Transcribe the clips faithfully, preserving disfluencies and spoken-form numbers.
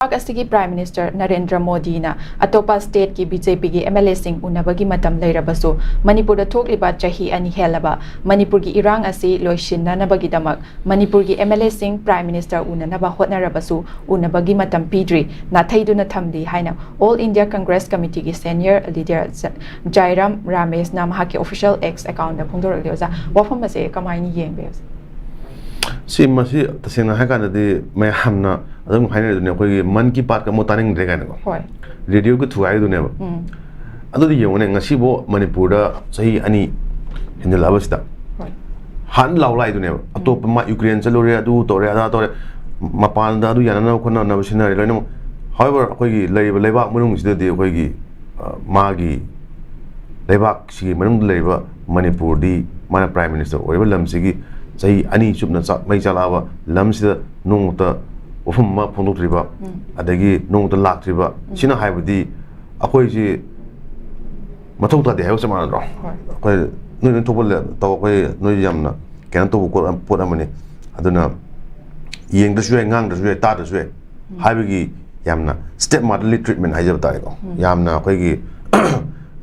ꯂꯩꯕꯥꯛ ꯑꯁꯤꯒꯤ Prime Minister Narendra ꯃꯣꯗꯤꯅ ꯑꯇꯣꯞꯄ stateꯀꯤ BJPꯒꯤ MLAꯁꯤꯡ ꯎꯅꯕꯒꯤ ꯃꯇꯝ ꯂꯩꯔꯕꯁꯨ, ꯃꯅꯤꯄꯨꯔꯗ ꯊꯣꯛꯂꯤꯕ ꯆꯍꯤ ꯑꯅꯤ ꯍꯦꯜꯂꯕ ꯃꯅꯤꯄꯨꯔꯒꯤ ꯏꯔꯥꯡ ꯑꯁꯤ ꯂꯣꯏꯁꯤꯟꯅꯅꯕꯒꯤꯗꯃꯛ ꯃꯅꯤꯄꯨꯔꯒꯤ MLAꯁꯤꯡ Prime Minister ꯎꯅꯅꯕ ꯍꯣꯠꯅꯔꯕꯁꯨ ꯎꯅꯕꯒꯤ ꯃꯇꯝ ꯄꯤꯗ꯭ꯔꯤ, ꯅꯥꯊꯩꯗꯨꯅ ꯊꯝꯂꯤ ꯍꯥꯏꯅ All India Congress Committeeꯒꯤ senior leader ꯖ-, ꯖꯥꯏꯔꯥꯝ ꯔꯥꯃꯦꯁꯅ ꯃꯍꯥꯛꯀꯤ official X accountꯇ ꯐꯣꯡꯗꯣꯔꯛꯂꯤ꯫ ꯑꯣꯖꯥ, ꯋꯥꯐꯝ ꯑꯁꯦ ꯀꯃꯥꯏꯅ ꯌꯦꯡꯕꯤ, ꯑꯣꯖꯥ? ꯁꯤ, ꯃꯁꯤ ꯇꯁꯦꯡꯅ ꯍꯥꯏ ꯀꯥꯟꯗꯗꯤ ꯃꯌꯥꯝꯅ ꯑꯗꯨꯝ ꯍꯥꯏꯅꯔꯤꯗꯨꯅꯦ, ꯑꯩꯈꯣꯏꯒꯤ ꯃꯟ ꯀꯤ ꯕꯥꯠꯀ ꯑꯃꯨꯛ ꯇꯥꯅꯤꯡꯗ꯭ꯔꯦ ꯀꯥꯏꯅꯀꯣ꯫ ꯍꯣꯏ꯫ ꯔꯦꯗꯤꯑꯣꯒꯤ ꯊꯨꯒꯥꯏꯗꯨꯅꯦꯕ꯫ ꯎꯝ꯫ ꯑꯗꯨꯗꯤ ꯌꯦꯡꯉꯨꯅꯦ, ꯉꯁꯤꯕꯨ ꯃꯅꯤꯄꯨꯔꯗ ꯆꯍꯤ ꯑꯅꯤ ꯍꯦꯟꯖꯜꯂꯛꯑꯕꯁꯤꯗ ꯍꯣꯏ꯫ ꯍꯥꯟꯅ ꯂꯥꯎ ꯂꯥꯛꯏꯗꯨꯅꯦꯕ꯫ ꯑꯇꯣꯞꯄ ꯃꯥ ꯌꯨꯀ꯭ꯔꯦꯟ ꯆꯠꯂꯨꯔꯦ, ꯑꯗꯨ ꯇꯧꯔꯦ, ꯑꯗꯥ ꯇꯧꯔꯦ, ꯃꯄꯥꯟꯗ ꯑꯗꯨ ꯌꯥꯅꯅꯕ ꯈꯣꯠꯅꯅꯕ ꯁꯤꯟꯅꯔꯦ ꯂꯣꯏꯅꯃꯛ꯫ However, ꯑꯩꯈꯣꯏꯒꯤ ꯂꯩꯔꯤꯕ ꯂꯩꯕꯥꯛ ꯃꯅꯨꯡꯁꯤꯗꯗꯤ ꯑꯩꯈꯣꯏꯒꯤ, ꯑ, ꯃꯥꯒꯤ ꯂꯩꯕꯥꯛꯁꯤꯒꯤ ꯃꯅꯨꯡꯗ ꯂꯩꯔꯤꯕ ꯃꯅꯤꯄꯨꯔꯗꯤ ꯃꯥꯅ Prime Minister ꯑꯣꯏꯔꯤꯕ ꯂꯝꯁꯤꯒꯤ ꯆꯍꯤ ꯑꯅꯤ ꯆꯨꯞꯅ ꯆꯥꯛ ꯃꯩ ꯆꯥꯛꯂꯛꯑꯕ ꯂꯝꯁꯤꯗ ꯅꯣꯡꯃꯇ ꯋꯥꯐꯝ ꯑꯃ ꯐꯣꯡꯗꯣꯛꯇ꯭ꯔꯤꯕ, ꯎꯝ꯫ ꯑꯗꯒꯤ ꯅꯣꯡꯃꯇ ꯂꯥꯛꯇ꯭ꯔꯤꯕ, ꯎꯝ꯫ ꯁꯤꯅ ꯍꯥꯏꯕꯗꯤ ꯑꯩꯈꯣꯏꯁꯤ ꯃꯊꯧ ꯇꯥꯗꯦ ꯍꯥꯏꯕ ꯆꯞ ꯃꯥꯟꯅꯗ꯭ꯔꯣ? ꯍꯣꯏ꯫ ꯑꯩꯈꯣꯏ ꯅꯣꯏ ꯅꯣꯏ ꯊꯣꯛꯄ ꯂꯩ-, ꯇꯧ, ꯑꯩꯈꯣꯏ ꯅꯣꯏ ꯌꯥꯝꯅ ꯀꯩꯅꯣ ꯇꯧꯕ ꯄꯣꯠ, ꯄꯣꯠ ꯑꯃꯅꯤ꯫ ꯑꯗꯨꯅ ꯌꯦꯡꯗ꯭ꯔꯁꯨ ꯌꯥꯏ, ꯉꯥꯡꯗ꯭ꯔꯁꯨ ꯌꯥꯏ, ꯇꯥꯗ꯭ꯔꯁꯨ ꯌꯥꯏ ꯎꯝ꯫ ꯍꯥꯏꯕꯒꯤ ꯌꯥꯝꯅ state motherly treatment ꯍꯥꯏꯖꯕ ꯇꯥꯔꯦꯀꯣ꯫ ꯎꯝ꯫ ꯌꯥꯝꯅ ꯑꯩꯈꯣꯏꯒꯤ,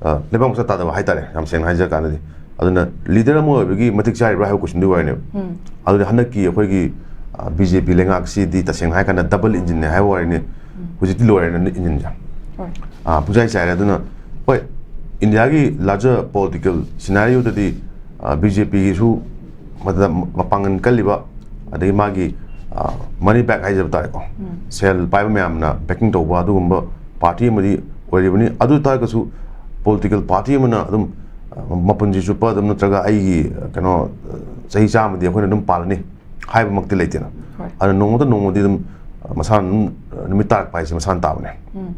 ꯑ, ꯂꯩꯕꯥꯛ ꯃꯆꯥ ꯇꯥꯗꯕ ꯍꯥꯏꯇꯥꯔꯦ, ꯌꯥꯝ ꯁꯦꯡꯅ ꯍꯥꯏꯖꯔ ꯀꯥꯟꯗꯗꯤ꯫ ꯑꯗꯨꯅ leader ꯑꯃ ꯑꯣꯏꯕꯒꯤ ꯃꯇꯤꯛ ꯆꯥꯔꯤꯕ꯭ꯔꯥ ꯍꯥꯏꯕ questionꯗꯨꯒꯤ ꯋꯥꯔꯤꯅꯦꯕ꯫ ꯎꯝ꯫ ꯑꯗꯨꯗꯤ ꯍꯟꯗꯛꯀꯤ ꯑꯩꯈꯣꯏꯒꯤ, ꯑ, BJP ꯂꯩꯉꯥꯛꯁꯤꯗꯤ ꯇꯁꯦꯡꯅ ꯍꯥꯏꯔ ꯀꯥꯟꯗ double engineꯅꯦ ꯍꯥꯏꯕ ꯋꯥꯔꯤꯅꯤ꯫ ꯍꯧꯖꯤꯛꯇꯤ ꯂꯣꯏꯔꯦꯅ engineꯁꯦ꯫ ꯍꯣꯏ꯫ ꯑ, ꯄꯨꯡꯆꯥꯏ ꯆꯥꯏꯔꯦ꯫ ꯑꯗꯨꯅ ꯍꯣꯏ, Indiaꯒꯤ larger political scenarioꯗꯗꯤ, ꯑ, BJPꯒꯤꯁꯨ ꯃꯗꯨꯗ ꯃꯄꯥꯡꯒꯜ ꯀꯜꯂꯤꯕ, ꯑꯗꯒꯤ ꯃꯥꯒꯤ, ꯑ, money back ꯍꯥꯏꯖꯕ ꯇꯥꯔꯦꯀꯣ꯫ ꯎꯝ꯫ ꯁꯦꯜ ꯄꯥꯏꯕ ꯃꯌꯥꯝꯅ backing ꯇꯧꯕ ꯑꯗꯨꯒꯨꯝꯕ party ꯑꯃꯗꯤ ꯑꯣꯏꯔꯤꯕꯅꯤ꯫ ꯑꯗꯨ ꯑꯣꯏꯇꯥꯔꯒꯁꯨ political party ꯑꯃꯅ ꯑꯗꯨꯝ, ꯑ, ꯃꯄꯨꯟꯁꯤ ꯆꯨꯞꯄ ꯑꯗꯨꯝ ꯅꯠꯇ꯭ꯔꯒ ꯑꯩꯒꯤ, ꯑ, ꯀꯩꯅꯣ, ꯑ, ꯆꯍꯤ ꯆꯥꯝꯃꯗꯤ ꯑꯩꯈꯣꯏꯅ ꯑꯗꯨꯝ ꯄꯥꯜꯂꯅꯤ ꯍꯥꯏꯕꯃꯛꯇꯤ ꯂꯩꯇꯦꯅ꯫ ꯍꯣꯏ꯫ ꯑꯗꯨꯅ ꯅꯣꯡꯃꯇ ꯅꯣꯡꯃꯗꯤ ꯑꯗꯨꯝ, ꯑ, ꯃꯁꯥꯅ ꯑꯗꯨꯝ, ꯑ, ꯅꯨꯃꯤꯠ ꯇꯥꯔꯛꯄ ꯍꯥꯏꯁꯦ ꯃꯁꯥꯅ ꯇꯥꯕꯅꯦ꯫ ꯎꯝ꯫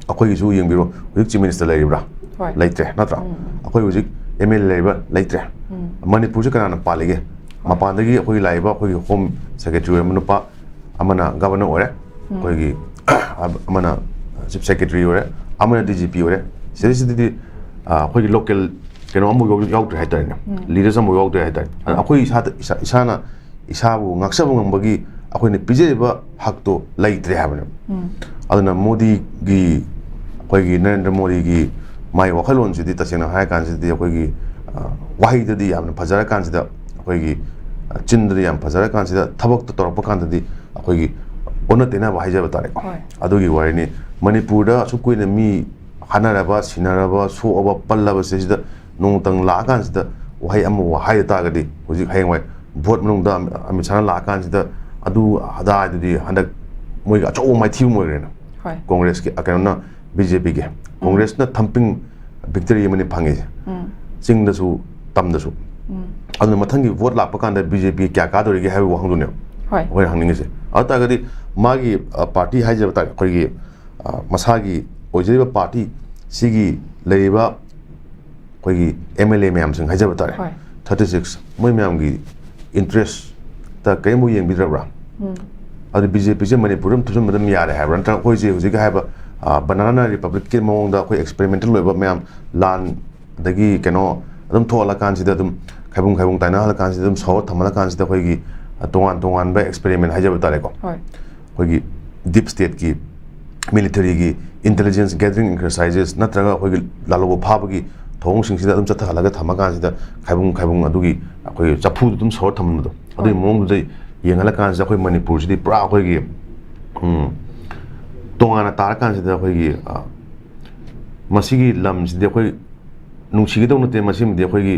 ꯑꯩꯈꯣꯏꯒꯤꯁꯨ ꯌꯦꯡꯕꯤꯔꯣ, ꯍꯧꯖꯤꯛ Chief Minister ꯂꯩꯔꯤꯕ꯭ꯔꯥ? ꯍꯣꯏ꯫ ꯂꯩꯇ꯭ꯔꯦ, ꯅꯠꯇ꯭ꯔꯥ? ꯎꯝ꯫ ꯑꯩꯈꯣꯏ ꯍꯧꯖꯤꯛ MLA ꯂꯩꯔꯤꯕ꯭ꯔꯥ? ꯂꯩꯇ꯭ꯔꯦ꯫ ꯎꯝ꯫ ꯃꯅꯤꯄꯨꯔꯁꯦ ꯀꯅꯥꯅ ꯄꯥꯜꯂꯤꯒꯦ? ꯃꯄꯥꯟꯗꯒꯤ ꯑꯩꯈꯣꯏꯒꯤ ꯂꯥꯛꯏꯕ ꯑꯩꯈꯣꯏꯒꯤ Home Secretary ꯑꯣꯏꯕ ꯅꯨꯄꯥ ꯑꯃꯅ Governor ꯑꯣꯏꯔꯦ, ꯎꯝ꯫ ꯑꯩꯈꯣꯏꯒꯤ ꯑꯃꯅ Chief Secretary ꯑꯣꯏꯔꯦ, ꯑꯃꯅ DGP ꯑꯣꯏꯔꯦ꯫ ꯁꯤꯗꯩꯁꯤꯗꯗꯤ, ꯑ, ꯑꯩꯈꯣꯏꯒꯤ local ꯀꯩꯅꯣ ꯑꯃꯐꯥꯎ ꯌꯥꯎ-, ꯌꯥꯎꯗ꯭ꯔꯦ ꯍꯥꯏꯇꯥꯔꯦꯅꯦ꯫ ꯎꯝ꯫ Leaders ꯑꯃꯐꯥꯎ ꯌꯥꯎꯗ꯭ꯔꯦ ꯍꯥꯏꯇꯥꯔꯦ꯫ ꯑꯗꯨꯅ ꯑꯩꯈꯣꯏ ꯏꯁꯥꯗ, ꯏꯁꯥ-, ꯏꯁꯥꯅ ꯏꯁꯥꯕꯨ ꯉꯥꯛꯆꯕ ꯉꯝꯕꯒꯤ ꯑꯩꯈꯣꯏꯅ ꯄꯤꯖꯔꯤꯕ ꯍꯛꯇꯣ ꯂꯩꯇ꯭ꯔꯦ ꯍꯥꯏꯕꯅꯦꯕ꯫ ꯑꯗꯨꯅ ꯃꯣꯗꯤꯒꯤ, ꯑꯩꯈꯣꯏꯒꯤ ꯅꯔꯦꯟꯗ꯭ꯔ ꯃꯣꯗꯤꯒꯤ ꯃꯥꯒꯤ ꯋꯥꯈꯜꯂꯣꯟꯁꯤꯗꯤ ꯇꯁꯦꯡꯅ ꯍꯥꯏꯔ ꯀꯥꯟꯁꯤꯗꯗꯤ ꯑꯩꯈꯣꯏꯒꯤ, ꯑ, ꯋꯥꯍꯩꯗꯗꯤ ꯌꯥꯝꯅ ꯐꯖꯔ ꯀꯥꯟꯁꯤꯗ, ꯑꯩꯈꯣꯏꯒꯤ, ꯑ, ꯆꯤꯟꯗꯗꯤ ꯌꯥꯝ ꯐꯖꯔ ꯀꯥꯟꯁꯤꯗ, ꯊꯕꯛꯇ ꯇꯧꯔꯛꯄ ꯀꯥꯟꯗꯗꯤ ꯑꯩꯈꯣꯏꯒꯤ ꯑꯣꯟꯅ ꯇꯩꯅꯕ ꯍꯥꯏꯖꯕ ꯇꯥꯔꯦꯀꯣ꯫ ꯍꯣꯏ꯫ ꯑꯗꯨꯒꯤ ꯋꯥꯔꯤꯅꯤ꯫ ꯃꯅꯤꯄꯨꯔꯗ ꯑꯁꯨꯛ ꯀꯨꯏꯅ ꯃꯤ ꯍꯥꯠꯅꯔꯕ, ꯁꯤꯅꯔꯕ, ꯁꯣꯛꯑꯕ, ꯄꯜꯂꯕ ꯁꯤꯗꯩꯁꯤꯗ ꯅꯣꯡꯃꯇꯪ ꯂꯥꯛꯑꯀꯥꯟꯁꯤꯗ ꯋꯥꯍꯩ ꯑꯃꯕꯨ ꯍꯥꯏꯗ ꯇꯥꯔꯒꯗꯤ, ꯍꯧꯖꯤꯛ ꯍꯌꯦꯡꯋꯥꯏ ꯚꯣꯠ ꯃꯅꯨꯡꯗ ꯑꯃꯤꯠ ꯁꯥꯍꯅ ꯂꯥꯛꯑꯀꯥꯟꯁꯤꯗ ꯑꯗꯨ ꯑꯗꯥ ꯍꯥꯏꯗꯨꯗꯤ ꯍꯟꯗꯛ ꯃꯣꯏꯒꯤ ꯑꯆꯧꯕ ꯃꯥꯏꯊꯤꯕ ꯑꯃ ꯑꯣꯏꯈ꯭ꯔꯦꯅ꯫ ꯍꯣꯏ꯫ ꯀꯣꯡꯒ꯭ꯔꯦꯁꯀꯤ, ꯑ, ꯀꯩꯅꯣꯅ, ꯕꯤ ꯖꯦ ꯄꯤꯒꯤ꯫ ꯎꯝ꯫ ꯀꯣꯡꯒ꯭ꯔꯦꯁꯅ ꯊꯝꯄꯤꯡ ꯚꯤꯛꯇꯔꯤ ꯑꯃꯅꯤ ꯐꯪꯉꯤꯁꯦ꯫ ꯎꯝ꯫ ꯆꯤꯡꯗꯁꯨ, ꯇꯝꯗꯁꯨ꯫ ꯎꯝ꯫ ꯑꯗꯨꯅ ꯃꯊꯪꯒꯤ ꯚꯣꯠ ꯂꯥꯛꯄ ꯀꯥꯟꯗ ꯕꯤ ꯖꯦ ꯄꯤ ꯀꯌꯥ ꯀꯥꯗꯣꯔꯤꯒꯦ ꯍꯥꯏꯕꯒꯤ ꯋꯥꯍꯪꯗꯨꯅꯦꯕ꯫ ꯍꯣꯏ꯫ ꯑꯩꯈꯣꯏꯅ ꯍꯪꯅꯤꯡꯉꯤꯁꯦ꯫ ꯑꯗꯨ ꯇꯥꯔꯒꯗꯤ ꯃꯥꯒꯤ, ꯑ, ꯄꯥꯔꯇꯤ ꯍꯥꯏꯖꯕ ꯇꯥꯔꯦ, ꯑꯩꯈꯣꯏꯒꯤ, ꯑ, ꯃꯁꯥꯒꯤ ꯑꯣꯏꯖꯔꯤꯕ ꯄꯥꯔꯇꯤ ꯁꯤꯒꯤ ꯂꯩꯔꯤꯕ ꯑꯩꯈꯣꯏꯒꯤ ꯑꯦꯝ ꯑꯦꯜ ꯑꯦ ꯃꯌꯥꯝꯁꯤꯡ ꯍꯥꯏꯖꯕ ꯇꯥꯔꯦ, ꯍꯣꯏ꯫ ꯊꯥꯔꯇꯤ ꯁꯤꯛꯁ, ꯃꯣꯏ ꯃꯌꯥꯝꯒꯤ ꯏꯟꯇꯔꯦꯁꯇ ꯀꯔꯤꯝꯐꯥꯎ ꯌꯦꯡꯕꯤꯗ꯭ꯔꯕ꯭ꯔꯥ? ꯎꯝ꯫ ꯑꯗꯨ ꯕꯤ ꯖꯦ ꯄꯤꯁꯦ ꯃꯅꯤꯄꯨꯔꯗ ꯑꯗꯨꯝ ꯊꯨꯞꯆꯟꯕ ꯑꯗꯨꯝ ꯌꯥꯔꯦ ꯍꯥꯏꯕ꯭ꯔꯥ? ꯅꯠꯇ꯭ꯔꯒ ꯑꯩꯈꯣꯏꯁꯦ ꯍꯧꯖꯤꯛꯀꯤ ꯍꯥꯏꯕ, ꯑ, ꯕꯅꯥꯅꯥ ꯔꯤꯄꯕ꯭ꯂꯤꯛꯀꯤ ꯃꯑꯣꯡꯗ ꯑꯩꯈꯣꯏ ꯑꯦꯛꯁꯄꯦꯔꯤꯃꯦꯟꯇꯦꯜ ꯑꯣꯏꯕ ꯃꯌꯥꯝ, ꯂꯥꯟ ꯑꯗꯒꯤ ꯀꯩꯅꯣ ꯑꯗꯨꯝ ꯊꯣꯛꯍꯜꯂꯀꯥꯟꯁꯤꯗ, ꯑꯗꯨꯝ ꯈꯥꯏꯕꯨꯡ ꯈꯥꯏꯕꯨꯡ ꯇꯥꯏꯅꯍꯜꯂꯀꯥꯟꯁꯤꯗ, ꯑꯗꯨꯝ ꯁꯧꯔ ꯊꯝꯍꯜꯂꯀꯥꯟꯁꯤꯗ ꯑꯩꯈꯣꯏꯒꯤ, ꯑ, ꯇꯣꯉꯥꯟ ꯇꯣꯉꯥꯟꯕ ꯑꯦꯛꯁꯄꯦꯔꯤꯃꯦꯟ ꯍꯥꯏꯖꯕ ꯇꯥꯔꯦꯀꯣ꯫ ꯍꯣꯏ꯫ ꯑꯩꯈꯣꯏꯒꯤ ꯗꯤꯞ ꯁ꯭ꯇꯦꯠꯀꯤ, ꯃꯤꯂꯤꯇꯔꯤꯒꯤ, ꯏꯟꯇꯦꯂꯤꯖꯦꯟꯁ ꯒꯦꯗꯔꯤꯡ ꯑꯦꯛꯁꯔꯁꯥꯏꯖꯦꯁ ꯅꯠꯇ꯭ꯔꯒ ꯑꯩꯈꯣꯏꯒꯤ ꯂꯥꯜꯍꯧꯕ ꯐꯥꯕꯒꯤ ꯊꯧꯑꯣꯡꯁꯤꯡꯁꯤꯗ ꯑꯗꯨꯝ ꯆꯠꯊꯍꯜꯂꯒ ꯊꯝꯃꯀꯥꯟꯁꯤꯗ ꯈꯥꯏꯕꯨꯡ ꯈꯥꯏꯕꯨꯡ ꯑꯗꯨꯒꯤ ꯑꯩꯈꯣꯏꯒꯤ ꯆꯐꯨꯗꯨ ꯑꯗꯨꯝ ꯁꯧꯔ ꯊꯝꯍꯟꯕꯗꯣ, ꯑꯗꯨꯒꯤ ꯍꯣꯏ꯫ ꯃꯑꯣꯡꯗꯨꯗ ꯌꯦꯡꯍꯜꯂꯀꯥꯟꯁꯤꯗ ꯑꯩꯈꯣꯏ ꯃꯅꯤꯄꯨꯔꯁꯤꯗꯤ ꯄꯨꯔꯥ ꯑꯩꯈꯣꯏꯒꯤ, ꯎꯝ, ꯇꯣꯉꯥꯟꯅ ꯇꯥꯔꯀꯥꯟꯁꯤꯗ ꯑꯩꯈꯣꯏꯒꯤ, ꯑ, ꯃꯁꯤꯒꯤ ꯂꯝꯁꯤꯗꯤ ꯑꯩꯈꯣꯏ ꯅꯨꯡꯁꯤꯒꯗꯧ ꯅꯠꯇꯦ꯫ ꯃꯁꯤꯃꯗꯤ ꯑꯩꯈꯣꯏꯒꯤ,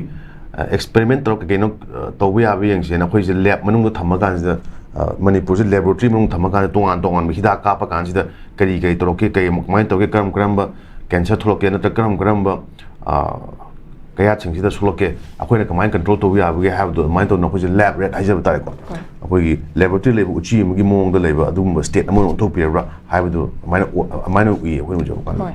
ꯑ, ꯑꯦꯛꯁꯄꯦꯔꯤꯃꯦꯟ ꯇꯧꯔꯒ ꯀꯩ ꯀꯩꯅꯣ, ꯑ, ꯇꯧꯕ ꯌꯥꯕ ꯌꯦꯡꯁꯦꯅ ꯑꯩꯈꯣꯏꯁꯦ ꯂꯦꯕ ꯃꯅꯨꯡꯗ ꯊꯝꯃꯀꯥꯟꯁꯤꯗ, ꯑ, ꯃꯅꯤꯄꯨꯔꯁꯦ ꯂꯦꯕꯣꯔꯦꯇꯔꯤ ꯃꯅꯨꯡꯗ ꯊꯝꯃꯀꯥꯟꯗ ꯇꯣꯉꯥꯟ ꯇꯣꯉꯥꯟꯕ ꯍꯤꯗꯥꯛ ꯀꯥꯞꯄ ꯀꯥꯟꯁꯤꯗ ꯀꯔꯤ ꯀꯔꯤ ꯇꯧꯔꯛꯀꯦ, ꯀꯩ, ꯀꯃꯥꯏꯅ ꯇꯧꯒꯦ, ꯀꯔꯝ ꯀꯔꯝꯕ ꯀꯦꯟꯁꯔ ꯊꯣꯛꯂꯛꯀꯦ, ꯅꯠꯇ꯭ꯔꯒ ꯀꯔꯝ ꯀꯔꯝꯕ, ꯑ, ꯀꯌꯥꯠꯁꯤꯡꯁꯤꯗ ꯁꯣꯛꯂꯛꯀꯦ, ꯑꯩꯈꯣꯏꯅ ꯀꯃꯥꯏꯅ ꯀꯟꯇ꯭ꯔꯣꯜ ꯇꯧꯕ ꯌꯥꯕꯒꯦ ꯍꯥꯏꯕꯗꯣ ꯑꯗꯨꯃꯥꯏꯅ ꯇꯧꯗꯅ ꯑꯩꯈꯣꯏꯁꯦ ꯂꯦꯕ ꯔꯦꯠ ꯍꯥꯏꯖꯕ ꯇꯥꯔꯦꯀꯣ꯫ ꯍꯣꯏ꯫ ꯑꯩꯈꯣꯏꯒꯤ ꯂꯦꯕꯣꯔꯦꯇꯔꯤ ꯂꯩꯕ ꯎꯆꯤ ꯑꯃꯒꯤ ꯃꯑꯣꯡꯗ ꯂꯩꯕ ꯑꯗꯨꯒꯨꯝꯕ ꯁ꯭ꯇꯦꯠ ꯑꯃ ꯑꯣꯏꯅ ꯑꯣꯟꯊꯣꯛꯄꯤꯔꯕ꯭ꯔꯥ ꯍꯥꯏꯕꯗꯨ ꯑꯗꯨꯃꯥꯏꯅ ꯑꯣ-, ꯑꯗꯨꯃꯥꯏꯅ ꯎꯏ ꯑꯩꯈꯣꯏꯅ ꯎꯖꯕ ꯀꯥꯟꯗ꯫ ꯍꯣꯏ꯫